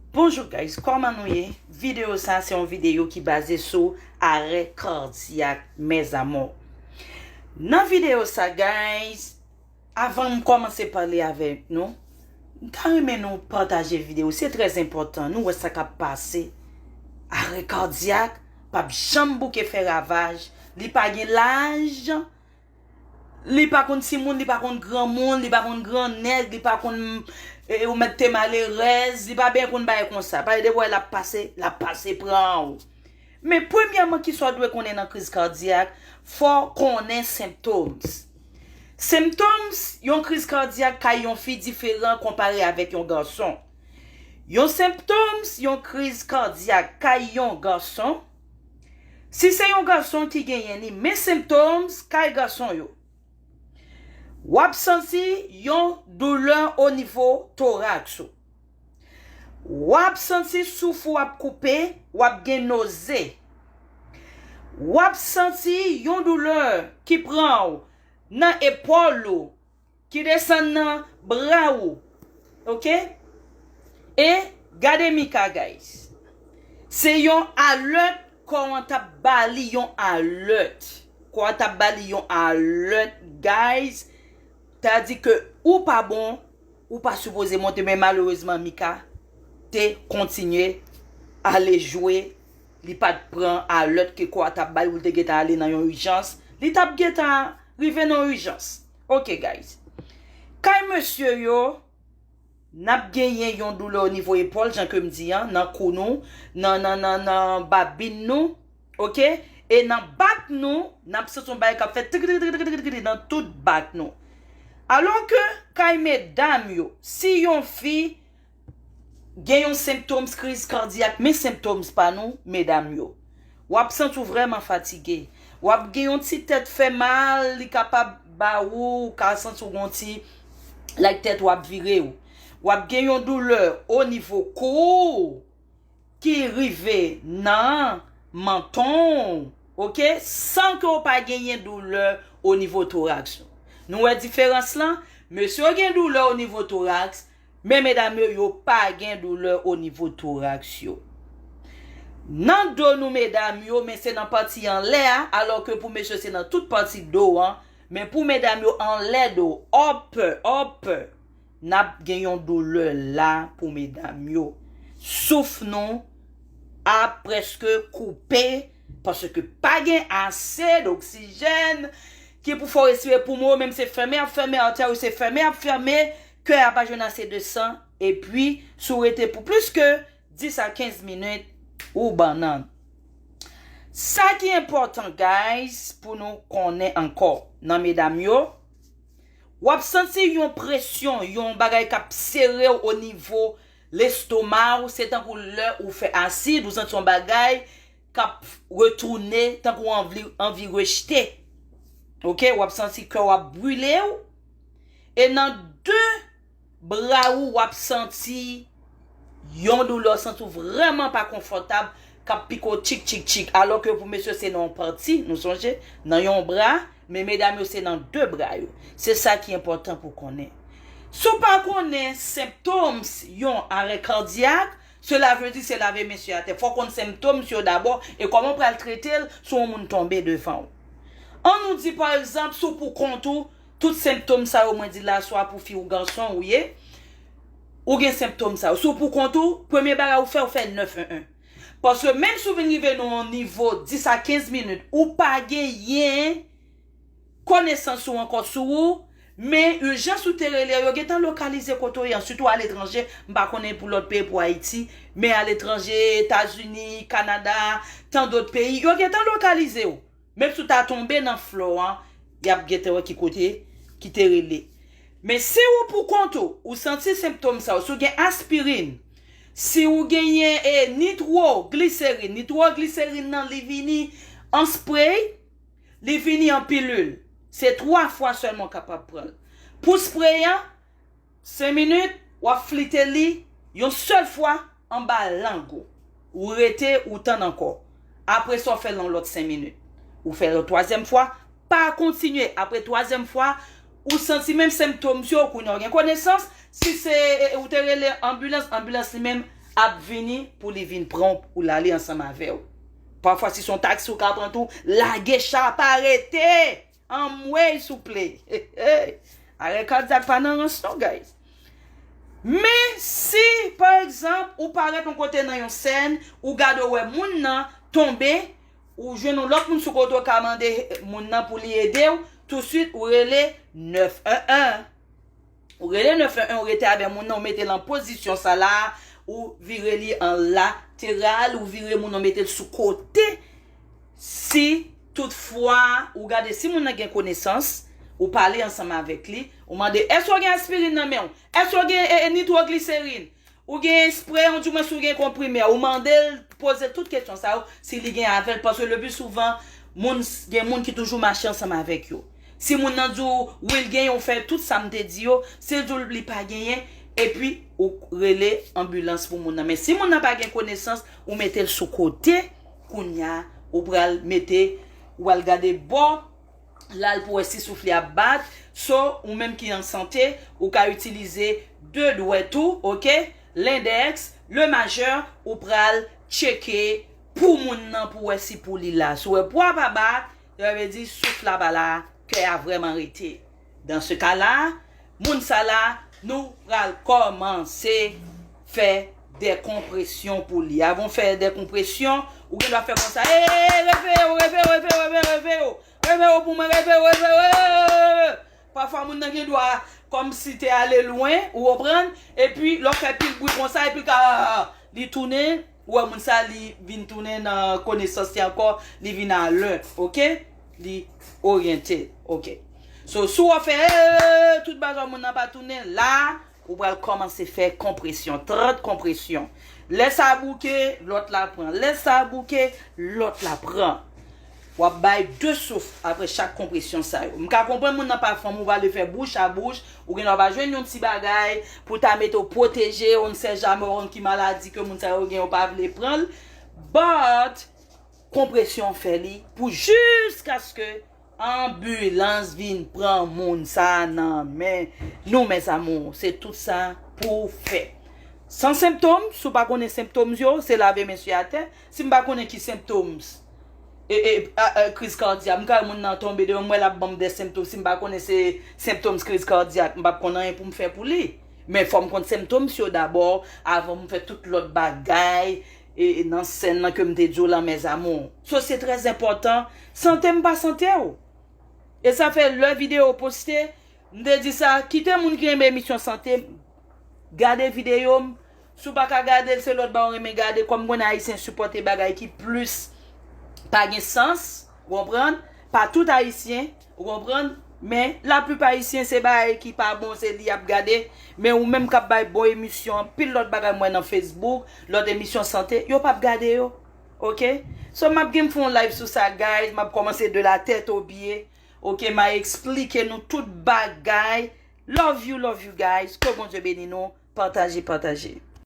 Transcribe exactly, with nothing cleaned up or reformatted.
Bonjou guys, kòman nou ye? Videyo sa se yon videyo ki baze sou arè kadyak, mes amours. Nan videyo sa guys, avan m kòmanse pale avèk nou, m ta renmen nou pataje videyo, se trè enpòtan, nou wè sa k ap pase. Arè kadyak p ap janm bouke fè ravaj, li pa gen laj, li pa konn timoun, li pa konn granmoun, li pa konn gran nèg, li pa konn e, ou mèt te malerèz, li pa byen konn bagay konsa. Pale de wè l ap pase, l ap pase pran ou. Men premyèman, kisa w dwe konnen nan kriz kadyak? Fò w konnen symptoms. Symptoms yon kriz kadyak kay yon fi diferan konpare avèk yon gason. Yon symptoms yon kriz kadyak kay yon gason, si se yon gason ki genyen li, men symptoms kay gason yo. W ap santi yon doulè o nivo toraks ou. W ap santi souf ou ap koupe, w ap gen noze. W ap santi yon doulè ki pran w nan epòl ou, ki desann nan bra ou. Oke? E gade Mika, guys. Se yon alèt kò an t ap ba li yon alèt. Kò an t ap ba li yon alèt, guys. Ta di ke ou pa bon, ou pa sipoze monte, men malerezman Mika te kontinye ale jwe. Li pa t pran alèt ke kò a t ap bay ou, li te gentan ale nan yon ijans. Li t ap gentan rive nan yon ijans. Oke, guys. Kay mesye yo, n ap genyen yon doulè o nivo epòl, jan ke m di an, nan kou nou, nan, nan, nan, nan babin nou, oke? E nan bak nou, n ap santi yon bagay k ap fè trik, trik, trik, trik, trik, trik nan tout bak nou. Alò ke, kay medam yo, si yon fi gen yon symptoms kriz kadyak, men symptoms pa nou, medam yo. W ap santi w vrèman fatige. W ap gen yon ti tèt fè mal, li kapab ba ou, ou ka santi w gen yon ti, like tèt w ap vire w. W ap gen yon doulè o nivo kou w ki rive nan manton w, oke? San ke w pa genyen doulè o nivo toraks ou. Nou wè diferans lan? Mesye yo gen doulè o nivo toraks, men medam yo, yo pa gen doulè o nivo toraks yo. Nan do nou, medam yo, men se nan pati anlè a, alò ke pou mesye se nan tout pati do an, men pou medam yo anlè do, up, up, n ap gen yon doulè la pou medam yo. Souf nou ap prèske koupe, paske pa gen ase doksijèn ki pou fè w respire, poumon yo menm se fèmen ap fèmen, atè yo se fèmen ap fèmen, kè a pa jwenn ase de san, epi si w rete pou plis ke dis a kenz minit, ou bannann. Sa ki enpòtan, guys, pou nou konnen ankò, nan medam yo, w ap santi yon presyon, yon bagay k ap sere w o nivo lestoma w, se tankou lè ou fè asid, ou santi yon bagay k ap retounen, tankou anvi, anvi rejte. Oke, w ap santi kè w ap brile w. E nan de bra ou, w ap santi yon doulè, w santi w vrèman pa konfòtab, k ap pike w tchik, tchik, tchik. Alò ke pou mesye, se nan yon pati, nou sonje, nan yon bra, men medam yo, se nan de bra yo. Se sa ki enpòtan pou konnen. Si w pa konnen symptoms yon arè kadyak, cela veut dire se lave mesye atè. Fò w konn symptoms yo dabò, e kòman w pral trete l si yon moun tonbe devan w. Ann nou di, pa egzanp, si w pou kont ou, tout symptoms sa yo mwen di la, swa pou fi ou gason ou ye, ou gen symptoms sa yo. Si w pou kont ou, premye bagay ou fè, ou fè nèf un un. Paske menm si w vin rive nan yon nivo dis a kenz minit, ou pa genyen konesans ou ankò sou ou, men ijans ou te rele yo, yo gentan lokalize kote w ye, sitou aletranje, m pa konnen pou lòt peyi, pou Ayiti, men aletranje, Etazini, Kanada, tan dòt peyi, yo gentan lokalize w. Menm si w ta tonbe nan flò an, y ap gentan wè ki kote ki te rele. Men si ou pou kont ou, ou santi senptòm sa yo, si w gen aspirin, si w genyen e, nitwogliserin, nitwogliserin nan li vini an spray, li vini an pilil. Se twa fwa sèlman w kapab pran l. Pou spray an, senk minit, w ap flite li yon sèl fwa anba lang ou. Ou rete, ou tann ankò. Apre sa, w fè l yon lòt senk minit. Ou fè l yon twazyèm fwa, pa kontinye. Apre twazyèm fwa, ou santi menm senptòm yo, kounye a w gen konesans. Si se, e, ou te rele anbilans, anbilans li menm ap vini pou li vin pran w, pou l ale ansanm avè w. Pafwa, si se yon taksi ou ka pran tou, lage cha, pa rete. Anmwey, souple. Arè kadyak pa nan rans non, guys. Men si, pa egzanp, ou parèt yon kote nan yon sèn, ou gade w wè moun nan tonbe, ou jwenn yon lòt moun sou kote, ou ka mande moun nan pou li ede w, tousuit ou rele nèf un un. Ou rele nèf un un, ou rete avè moun nan, ou mete l an pozisyon sa la, ou vire li an lateral, ou vire moun nan, mete l sou kote. Si toutfwa ou gade, si moun nan gen konesans, ou pale ansanm avèk li, ou mande, èske w gen aspirin nan men w? Èske w gen e, e, nitrogliserin? Ou gen espre, ou dimwens ou gen konprimè, ou mande l, poze l tout kesyon sa yo, si li gen avè l, paske le pli souvan, moun, gen moun ki toujou mache ansanm avèk yo. Si moun nan di w, wi, l genyen, ou fè tout sa m te di yo, si l di w li pa genyen, epi ou rele anbilans pou moun nan. Men si moun nan pa gen konesans, ou mete l sou kote, kounye a, ou pral mete, ou pral gade bò, la l pou wè si souf li ap bat. So, ou menm ki an sante, ou ka itilize de dwèt ou, oke? Lendèks, le majè, ou pral tcheke pou moun nan pou wè si pou li la. Si w wè pou a pa bat, sa vle di souf la pa la, kè a vrèman rete. Dan se ka la, moun sa la, nou pral kòmanse fè de konpresyon pou li. Avan w fè de konpresyon, ou gen dwa fè konsa, e, e, e, reve yo, reve yo, reve yo, reve yo, reve yo. Reve yo pou mwen, reve yo, reve yo, reve yo, reve yo. Pafwa moun nan gen dwa kòmsi te ale lwen, ou konprann? Epi lè w fè pil bri konsa, epi l ka, li tounen, ou wè moun sa li vin tounen nan konesans li ankò, li vin alè, oke? Li oryante, oke? So, si w fè, eh, tout bagay moun nan pa tounen, la, ou pral kòmanse fè konpresyon, trant konpresyon. Lè sa bouke, lòt la pran. Lè sa bouke, lòt la pran. W ap bay de souf apre chak konpresyon sa yo. M ka konprann moun nan pa fanm, ou pral fè bouch a bouch, ou gen dwa pa jwenn yon ti bagay pou ta mete w pwoteje, on sait jamais, on ki maladi ke moun sa yo gen, yo pa vle pran l. But, konpresyon fè li pou jiskaske anbilans vin pran moun sa nan men nou, mes amours. Se tout sa pou w fè. San senptòm, si w pa konnen senptòm yo, se lave men sou atè. Si m pa konnen ki senptòm, e, e, a, a, kriz kadyak, m ka wè moun nan tonbe deyò, m wè l ap ban m de senptòm, si m pa konnen se senptòm kriz kadyak, m p ap konn anyen pou m fè pou li. Men fò m konn senptòm yo dabò, avan m fè tout lòt bagay, e, e, nan sèn nan ke m te di w lan, mes amours. So, se trè enpòtan, sante m pa sante w. E sa fè lè videyo poste, m te di sa, kite moun ki renmen emisyon sante, gade videyo m. Si w pa ka gade l, se lòt bagay w renmen gade, kòm m konnen Ayisyen sipòte bagay ki plis pa gen sans, ou konprann? Pa tout Ayisyen, ou konprann? Men, laplipa Ayisyen, se bagay ki pa bon, se li y ap gade. Men ou menm k ap bay bon emisyon, anpil lòt bagay m wè nan Facebook, lòt emisyon sante, yo p ap gade yo. Oke? So, m ap gen m fè yon live sou sa, guys. M ap kòmanse de la tèt o pye. Oke? M a eksplike nou tout bagay. Love you, love you, guys. Ke Bondye beni nou. Pataje, pataje.